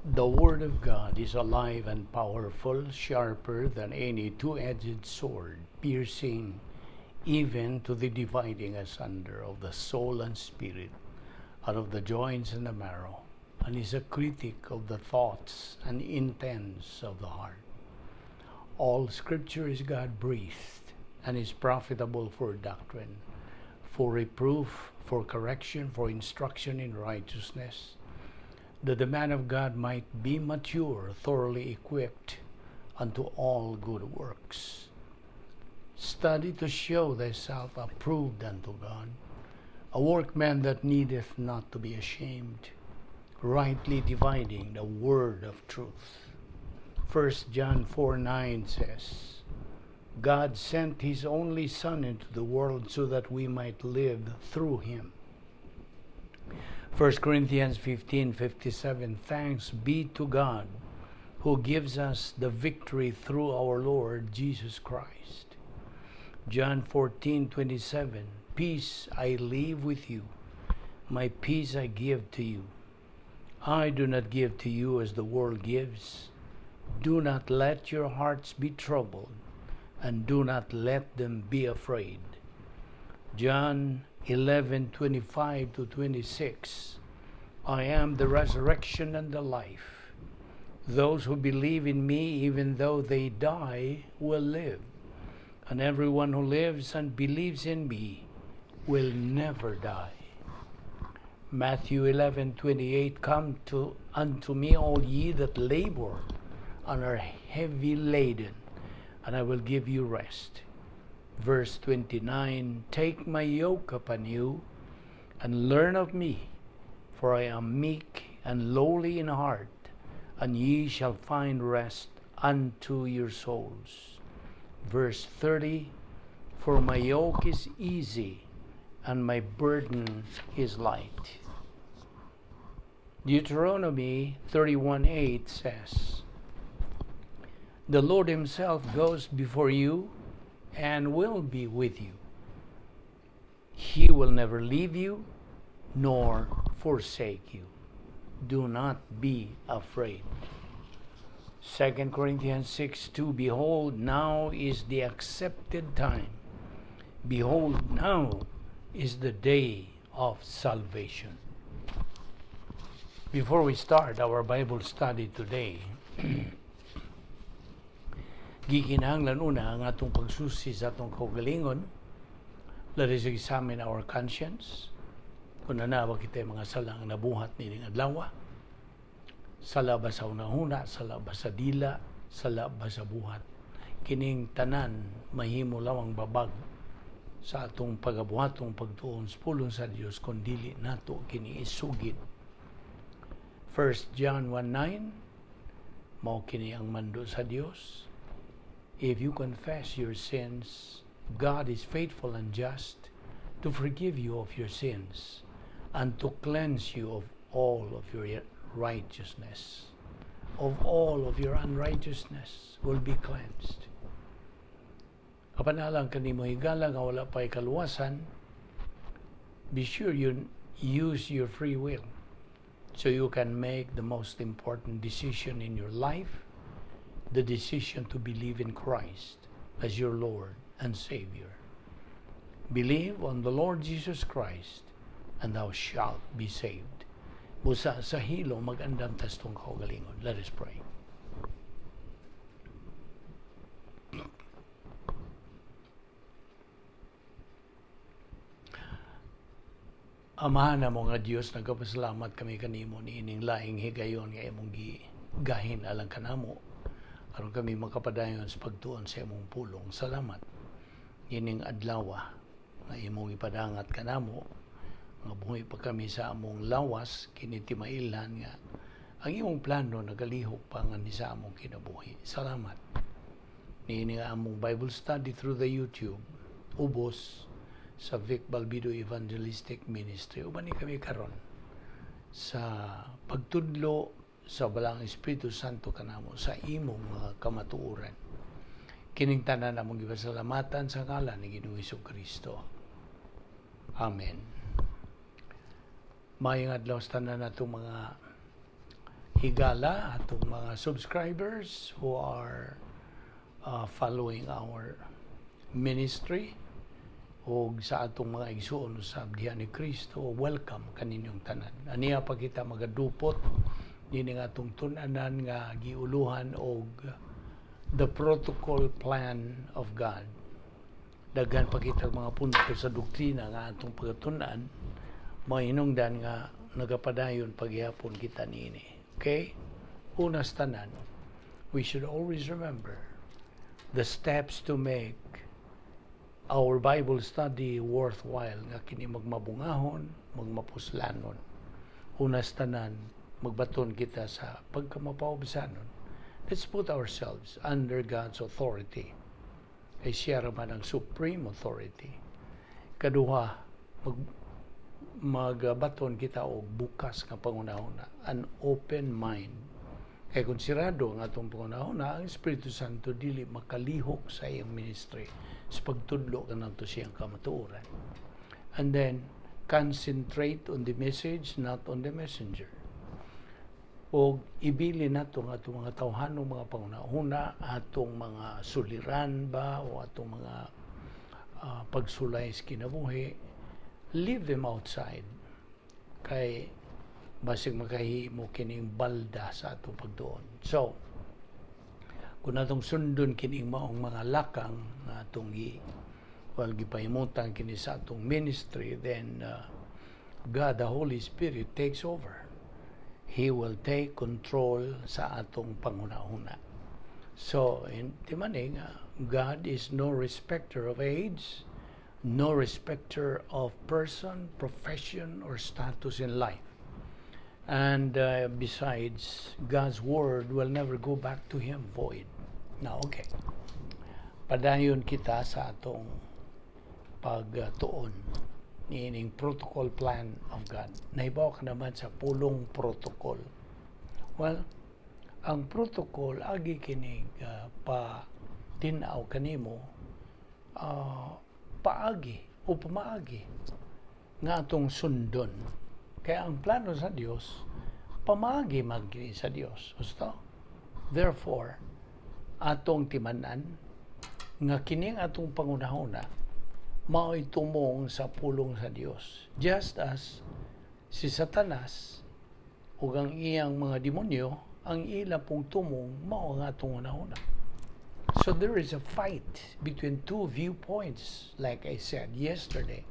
The Word of God is alive and powerful, sharper than any two-edged sword, piercing even to the dividing asunder of the soul and spirit, and of the joints and the marrow, and is a critic of the thoughts and intents of the heart. All Scripture is God-breathed and is profitable for doctrine, for reproof, for correction, for instruction in righteousness, that the man of God might be mature, thoroughly equipped unto all good works. Study to show thyself approved unto God, a workman that needeth not to be ashamed, rightly dividing the word of truth. 1 John 4:9 says, God sent his only Son into the world so that we might live through him. 1 Corinthians 15:57, Thanks be to God who gives us the victory through our Lord Jesus Christ. John 14:27, Peace I leave with you, my peace I give to you. I do not give to you as the world gives. Do not let your hearts be troubled, and do not let them be afraid. John 11:25 to 26, I am the resurrection and the life. Those who believe in me, even though they die, will live. And everyone who lives and believes in me will never die. Matthew 11:28, Come to unto me, all ye that labor and are heavy laden, and I will give you rest. Verse 29, Take my yoke upon you and learn of me, for I am meek and lowly in heart, and ye shall find rest unto your souls. Verse 30, For my yoke is easy and my burden is light. Deuteronomy 31:8 says, The Lord himself goes before you and will be with you. He will never leave you nor forsake you. Do not be afraid. 2 Corinthians 6:2, Behold, now is the accepted time. Behold, now is the day of salvation. Before we start our Bible study today, gikinahanglan una ang atong pagsusi sa atong kaugalingon. Let us examine our conscience. Kung naa ba kita mga salang nabuhat nining adlaw, sala ba sa hunahuna, sala ba sa dila, sala ba sa buhat. Kining tanan mahimo lamang babag sa atong pagabuhatong pagtuon sa pulong sa Dios kung dili nato kini isugid. 1 John 1:9, mao kini ang mando sa Dios. If you confess your sins, God is faithful and just to forgive you of your sins and to cleanse you of all of your righteousness. Of all of your unrighteousness will be cleansed. Apan alang kanimo higala nga wala pa'y kaluwasan, be sure you use your free will so you can make the most important decision in your life, the decision to believe in Christ as your Lord and Savior. Believe on the Lord Jesus Christ and thou shalt be saved. Busa sa hilo mag-andam tas atong kaugalingon. Let us pray. Amahan namo nga Dios, nagapasalamat kami kanimo niining laing higayon nga imong gigahin alang kanamo aron kami makapadayon sa pagtuon sa imong pulong. Salamat ining adlaw nga imong ipadangat kanamo nga buhi pa kami sa among lawas, kini timailhan nga ang imong plano nagalihok pa nga ni sa among kinabuhi. Salamat niini nga among Bible study through the YouTube ubos sa Vic Balbido Evangelistic Ministry. Uban ni kami karon sa pagtudlo sa Balaang Espiritu Santo kanamo sa imong mga kamatuoran. Kining tanan among gipasalamatan sa ngalan ni Ginoong Kristo. Amen. Maayong adlaw sa tanan natong mga higala, atong mga subscribers who are following our ministry ug sa atong mga igsuon usab diha ni Kristo, welcome kaninyong tanan. Aniya pa kita magadupot nining atong tun-anan nga giuluhan og the protocol plan of God. Daghan pa kita mga punto sa doktrina nga atong pagtun-an, mahinungdan nga nagapadayon paghihapon kita niini. Okay? Una sa tanan, we should always remember the steps to make our Bible study worthwhile, nga kini magmabungahon, magmapuslanon. Una sa tanan, magbaton kita sa pagkamapaubsanon. Let's put ourselves under God's authority. Kay siya ra man ang supreme authority. Kaduha, magbaton kita og bukas nga panghunahuna, an open mind. Kay kung sirado ang atong panghunahuna, ang Espiritu Santo dili makalihok sa iyang ministry sa pagtudlo kanadto siyang kamatuoran. And then, concentrate on the message, not on the messenger. O ibili nato ang atong mga tawhanong mga panghunahuna, atong mga suliran ba, o atong mga pagsulay sa kinabuhi, leave them outside. Kay basig makahimo kining balda sa atong pagtuon. So, kung atong sundon kining maong mga lakang nga atong gi well gipahimutan kini sa atong ministry, then God the Holy Spirit takes over. He will take control sa atong panghunahuna. So, in timani nga God is no respecter of age, no respecter of person, profession, or status in life. And besides, God's word will never go back to Him void. Now, okay. Padayon kita sa atong pagtuon niining protocol plan of God. Nahibaw ka naman sa pulong protocol. Well, ang protocol agi kinig pa tin-aw kanimo paagi o pamaagi nga atong sundon. Kaya ang plano sa Dios, pamaagi man kini sa Dios. Gusto? Therefore, atong timan-an nga kining atong panghunahuna mao'y tumong sa pulong sa Dios. Just as si Satanas ug ang iyang mga demonyo, ang ila pong tumong mao ang atong hunahuna. So there is a fight between two viewpoints, like I said yesterday.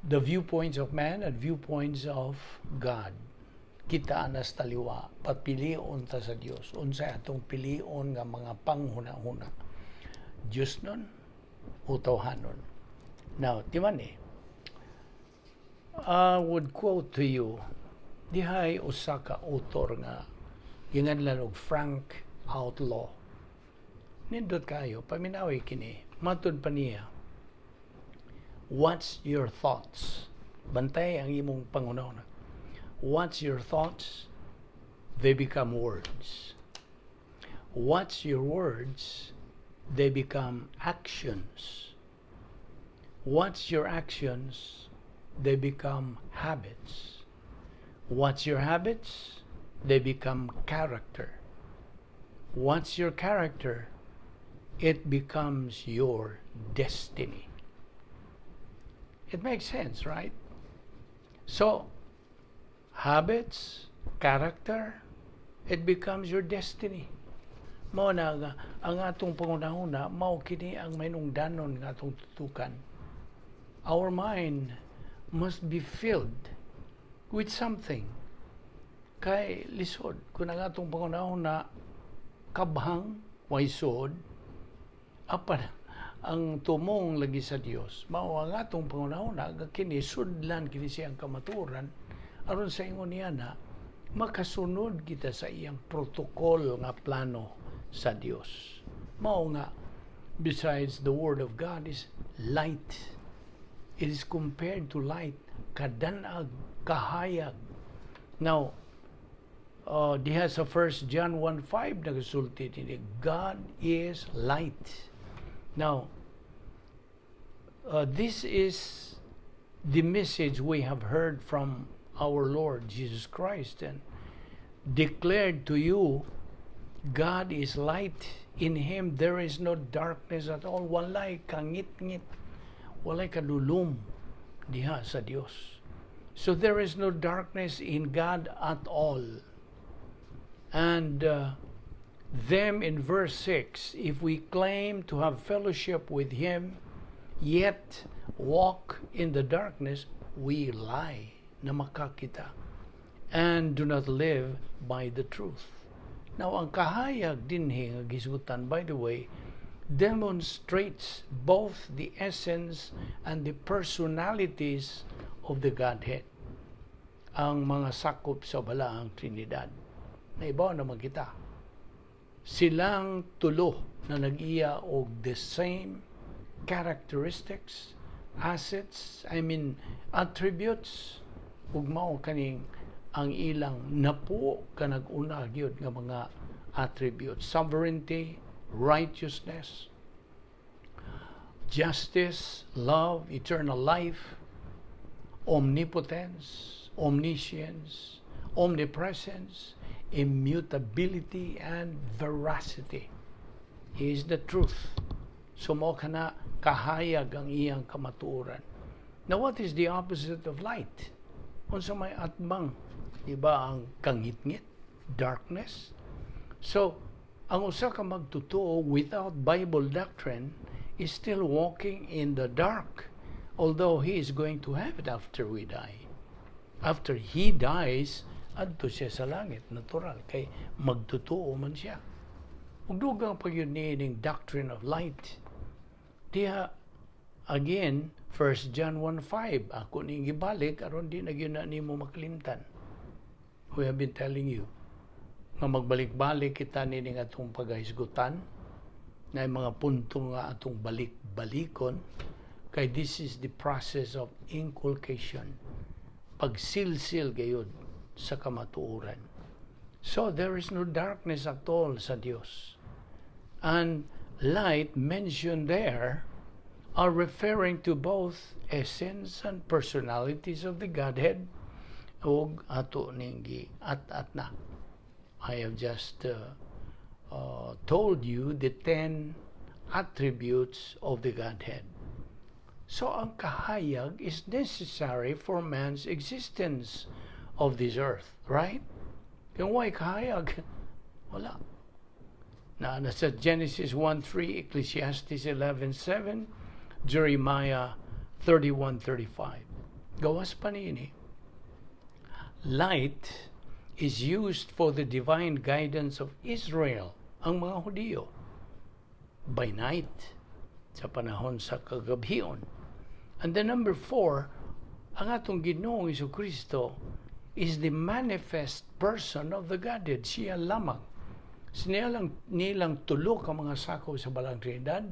The viewpoints of man and viewpoints of God. Kita anas taliwa, papilion ta sa Dios. Unsay atong pilion nga mga panghuna-huna? Dios nun o tawhanon? Now, timani, I would quote to you, dihay usa ka author nga ginganlan og Frank Outlaw. Nindot kayo, paminawi kini, matud pa niya, "What's your thoughts?" Bantay ang imong panghunahuna. What's your thoughts? They become words. What's your words? They become actions. What's your actions? They become habits. What's your habits? They become character. What's your character? It becomes your destiny. It makes sense, right? So, habits, character, it becomes your destiny. Mao na nga ang atong panghunahuna mao kini ang mahinungdanon nga atong tutukan. Our mind must be filled with something. Kay lisod kung ang atong panghunahuna kabhang, way suod, apan ang tumong lagi sa Dios. Mao ang atong panghunahuna kini sudlan kini siyang kamatuoran aron sa ingon niya na makasunod kita sa iyang protocol nga plano sa Dios. Mao nga besides, the word of God is light. It is compared to light, kadanag, kahayag. Now, diha sa 1 John 1:5 nagasulti ini, God is light. Now, this is the message we have heard from our Lord Jesus Christ and Declared to you, God is light. In Him there is no darkness at all. Walay kangit-ngit. Walay kadulom diha sa Dios. So there is no darkness in God at all. And them in verse 6, if we claim to have fellowship with Him, yet walk in the darkness, we lie, namakak kita, and do not live by the truth. Now, ang kahayag dinhi nga gisgutan, by the way, demonstrates both the essence and the personalities of the Godhead. Ang mga sakop sa Balaang Trinidad. Naibaw naman kita. Silang tulo na nag-iya og the same characteristics, assets, I mean attributes, ug mao kaning ang ilang napuo ka nag-una gyud nga mga attributes: sovereignty, righteousness, justice, love, eternal life, omnipotence, omniscience, omnipresence, immutability, and veracity. He is the truth. So mao kana kahayag ang iyang kamatuoran. Now, what is the opposite of light? Unsa may atbang? Di ba ang kangitngit? Darkness? So, ang usa ka magtotoo without Bible doctrine is still walking in the dark, although he is going to have it after we die. After he dies, adto siya sa langit, natural, kay magtotoo man siya. Ug dugang pa gyud niining doctrine of light. Diha, again, 1 John 1:5, ako ning gibalik aron di na gyud na nimo makalimtan. We have been telling you nga magbalik-balik kita nining atong paghahisgutan na mga punto nga atong balik-balikon kay this is the process of inculcation, pagsilsil gayud sa kamatuoran. So there is no darkness at all sa Dios, and light mentioned there are referring to both essence and personalities of the Godhead, ug ato ning at na. I have just told you the 10 attributes of the Godhead. So ang kahayag is necessary for man's existence of this earth, right? Kung why kahayag, wala. Na nasa Genesis 1:3, Ecclesiastes 11:7, Jeremiah 31:35. Gawas pa niini, light is used for the divine guidance of Israel, ang mga Hudiyo, by night, sa panahon sa kagabhion. And then number four, ang atong Ginoong Kristo is the manifest person of the Godhead. Siya lamang. Nilang, nilang tulo ka mga sakop sa Balaang Trinidad,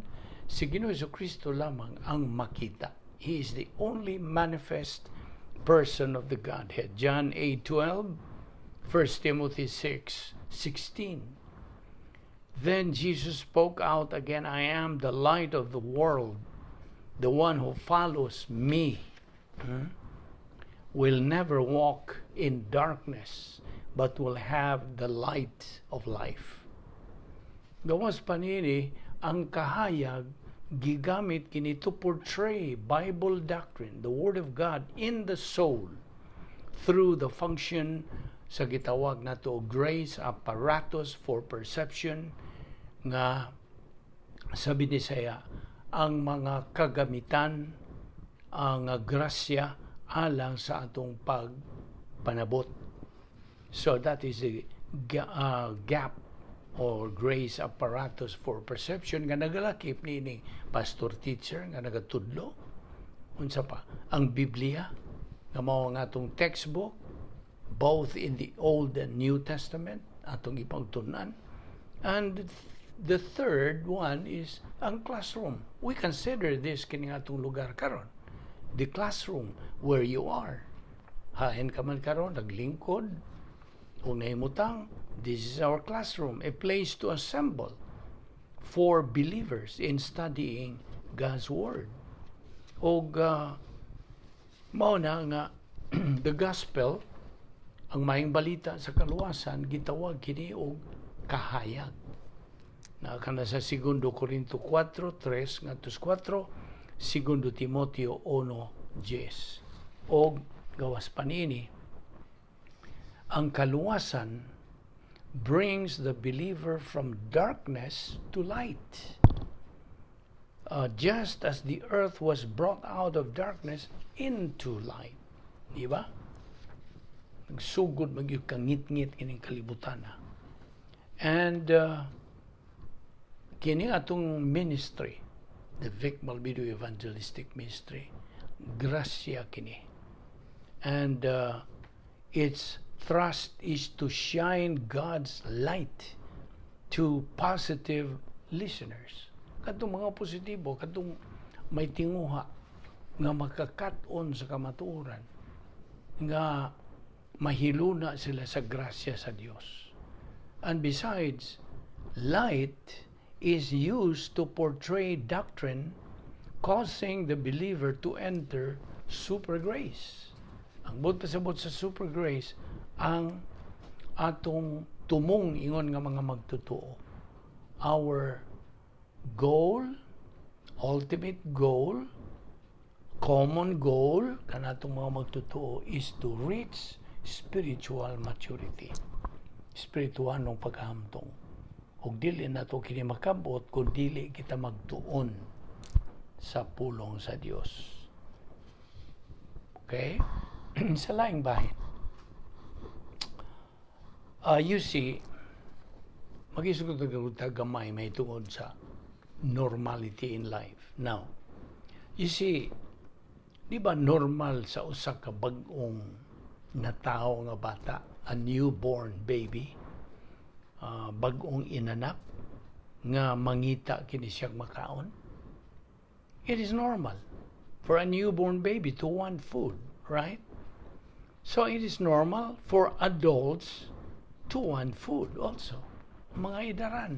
si Ginoong Kristo lamang ang makita. He is the only manifest person of the Godhead. John 8:12, 1 Timothy 6:16. Then Jesus spoke out again, "I am the light of the world. The one who follows me will never walk in darkness, but will have the light of life." Gawas pa niini, ang kahayag gigamit kini to portray Bible doctrine, the Word of God in the soul through the function sa gitawag nato grace apparatus for perception, nga sa Binisaya ang mga kagamitan, ang grasya alang sa atong pagpanabot. So that is the gap or grace apparatus for perception nga nagalakip niini pastor, teacher nga nagatudlo, unsa pa, ang Biblia nga mao ang atong textbook, both in the Old and New Testament, atong ipagtun-an. And the third one is ang classroom. We consider this kini atong lugar karon, the classroom where you are. Hain ka man karon, naglingkod o nahimutang, this is our classroom, a place to assemble for believers in studying God's Word. Og mao na nga the gospel Ang maayong balita sa kaluwasan, gitawag kini og kahayag. Naa kana sa Segundo Corinto 4:3 ngadto 4, Segundo Timoteo 1:10. Og gawas pa niini, ang kaluwasan brings the believer from darkness to light, just as the earth was brought out of darkness into light. Di ba? Nagsugod magyud kangit-ngit kining kalibutan na. And kini atong ministry, the Vic Malvido Evangelistic Ministry, grasya kini. And its thrust is to shine God's light to positive listeners. Katong mga positibo, katong may tinguha nga makakat-on sa kamatuoran, nga mahiluna sila sa grasya sa Dios. And besides, light is used to portray doctrine, causing the believer to enter super grace. Ang buot pasabot sa super grace, ang atong tumong ingon nga mga magtotoo. Our goal, ultimate goal, common goal kanatong mga magtotoo is to reach spiritual maturity. Spiritualong pagkahamtong. Ug dili nato kini makabot kung dili kita magtuon sa pulong sa Dios. Okay? Sa laing bahin. You see, magisugod na gamay may tungod sa normality in life. Now, you see, di ba normal sa usa ka bag-ong natawo nga bata, a newborn baby, bag-ong inanak, nga mangita kini siyang makaon? It is normal for a newborn baby to want food, right? So it is normal for adults to want food also. Mga idaran,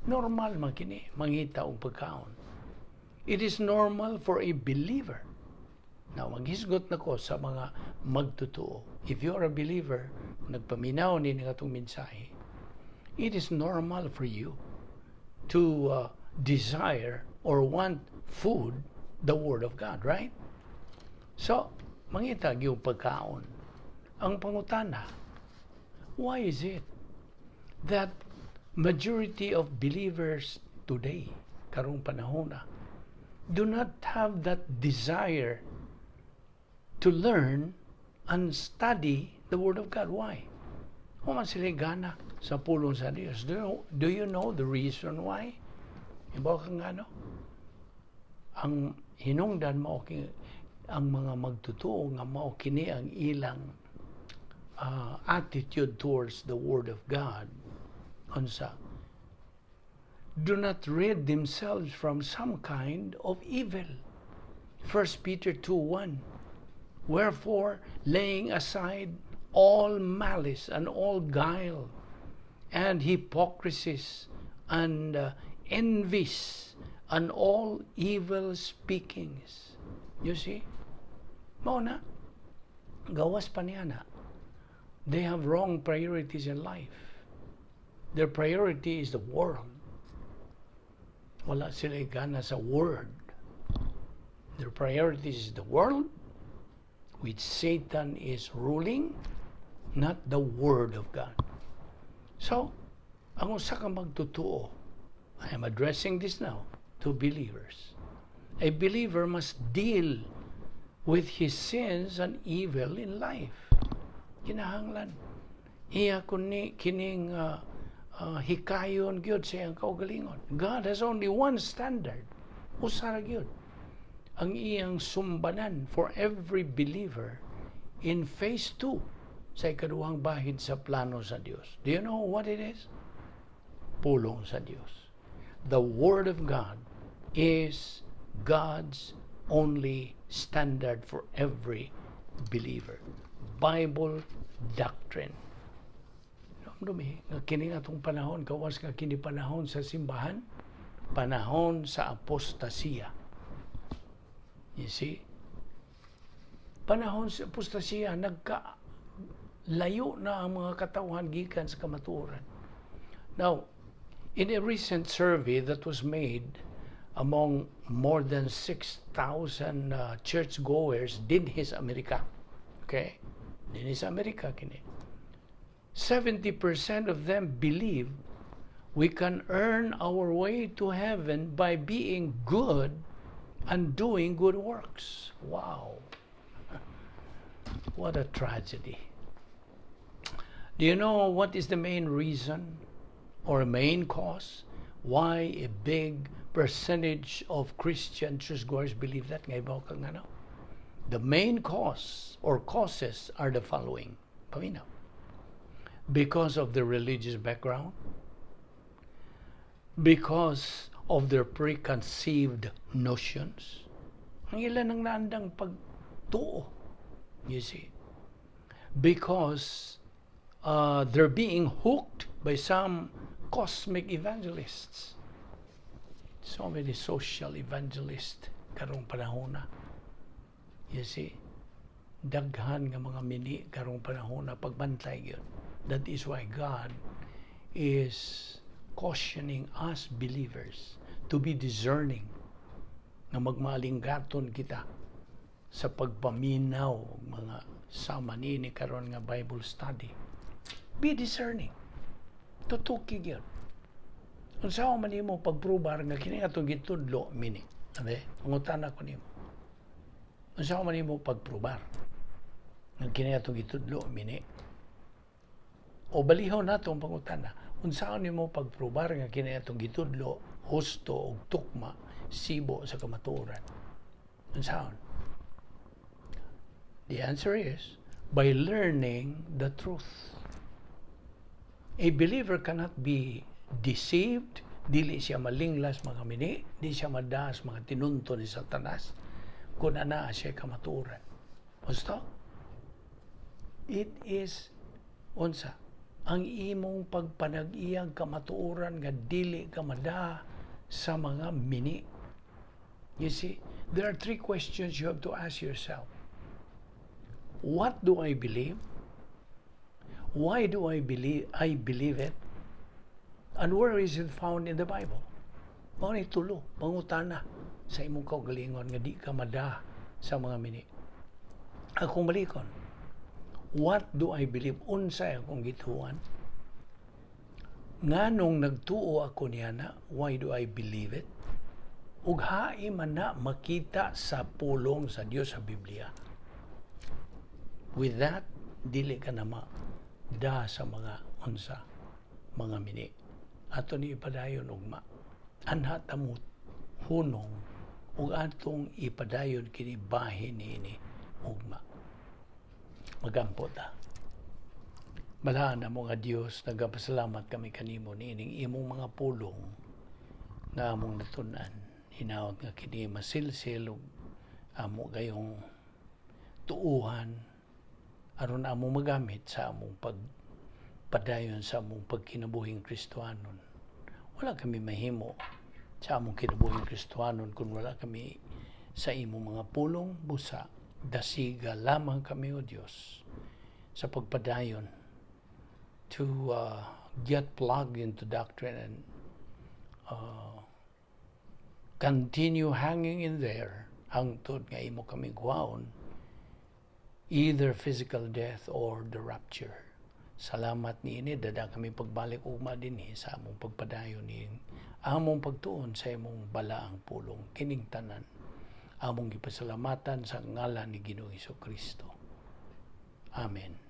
normal man kini mangita og pagkaon. It is normal for a believer. Now, maghisgot na ko sa mga magtotoo. If you are a believer, nagpaminaw ni nga atong mensahe, it is normal for you to desire or want food, the Word of God, right? So, mangita gyud pagkaon. Ang pangutana, why is it that majority of believers today, karong panahon na, do not have that desire to learn and study the Word of God? Why? Wa man sila gana sa pulong sa Dios. Do you know the reason why? Ibaw kang ano? Ang hinungdan mao kini ang mga magtotoo nga mao kini ang ilang attitude towards the Word of God. Unsa? Do not rid themselves from some kind of evil. 1 Peter 2:1. "Wherefore, laying aside all malice and all guile and hypocrisies and envies and all evil speakings." You see? Mao na. Gawas pa niya na. They have wrong priorities in life. Their priority is the world. Wala sila gana sa Word. Their priority is the world, which Satan is ruling, not the Word of God. So, ang usa ka magtotoo, I am addressing this now to believers. A believer must deal with his sins and evil in life. Kinahanglan iya kuni kining hikayon gyud sa iyang kaugalingon. God has only one standard. Usa ra gyud ang iyang sumbanan for every believer in phase 2 sa ikaduhang bahid sa plano sa Dios. Do you know what it is? Pulong sa Dios. The Word of God is God's only standard for every believer. Bible doctrine. Dumi, nga kini atong panahon, gawas nga kini panahon sa simbahan, panahon sa apostasiya. You see? Panahon sa apostasiya, nagka Layo na ang mga katawhan gikan sa kamatuoran. Now, in a recent survey that was made among more than 6,000 churchgoers dinhi sa Amerika. Okay? Dinhi sa Amerika kini. 70% of them believe we can earn our way to heaven by being good and doing good works. Wow. What a tragedy. Do you know what is the main reason or main cause why a big percentage of Christian churchgoers believe that? Kahibaw ka ngano? The main cause or causes are the following. Paminaw. Because of their religious background, because of their preconceived notions, ang ilang naandang pagtuo, you see, because they're being hooked by some cosmic evangelists. So many social evangelists karong panahon na. You see, daghan nga mga mini karong panahon na, pagbantay gyud. That is why God is cautioning us believers to be discerning, nga magmaalinggaton kita sa pagpaminaw mga sama nini karon nga Bible study. Be discerning. Tutuki gyud. Unsa man nimo pagprobar nga kini atong gitudlo mini? Abe, pangutana ko nimo. Unsa man nimo pagprobar nga kini atong gitudlo mini? O balihon nato ang pangutana. Unsa nimo pagprobar nga kini atong gitudlo husto og tukma, sibo sa kamatuoran? Unsaon? The answer is by learning the truth. A believer cannot be deceived, dili siya malinglas mga mini, di siya madas mga tinunto ni Satanas kung anaa siya kamatuoran. Gusto? It is unsa ang imong pagpanag-iyang kamatuoran nga dili ka mada sa mga mini. You see, there are three questions you have to ask yourself. What do I believe? Why do I believe it? And where is it found in the Bible? Mao ni tulo, pangutana sa imong kaugalingon nga di ka mada sa mga mini. Akong balikon. What do I believe? Unsay akong gituan? Nganong nagtuo ako niya na? Why do I believe it? Ug hain man na makita sa pulong sa Dios sa Biblia? With that, dili ka na mada sa mga unsa, mga mini. Ato ni ipadayon ugma. Anha ta mo hunong ug atong ipadayon kini bahin niini ugma. Magampo ta. Balaan na mo nga Dios, nagapasalamat kami kanimo niining imong mga pulong nga among natun-an. Hinaot nga kini masilsil ug amo gayong tuuhan aron among magamit sa among pagpadayon sa among pagkinabuhing Kristohanon. Wala kami mahimo sa among kinabuhing Kristohanon kung wala kami sa imong mga pulong. Busa dasiga lamang kami, O Dios, sa pagpadayon to get plugged into doctrine and continue hanging in there hangtod nga imo kami kuhaon, either physical death or the rapture. Salamat niini. Dada kami pagbalik ugma dinhi sa among pagpadayon ni among pagtuon sa imong balaang pulong. Kining tanan among gipasalamatan sa ngalan ni Ginoong Kristo. Amen.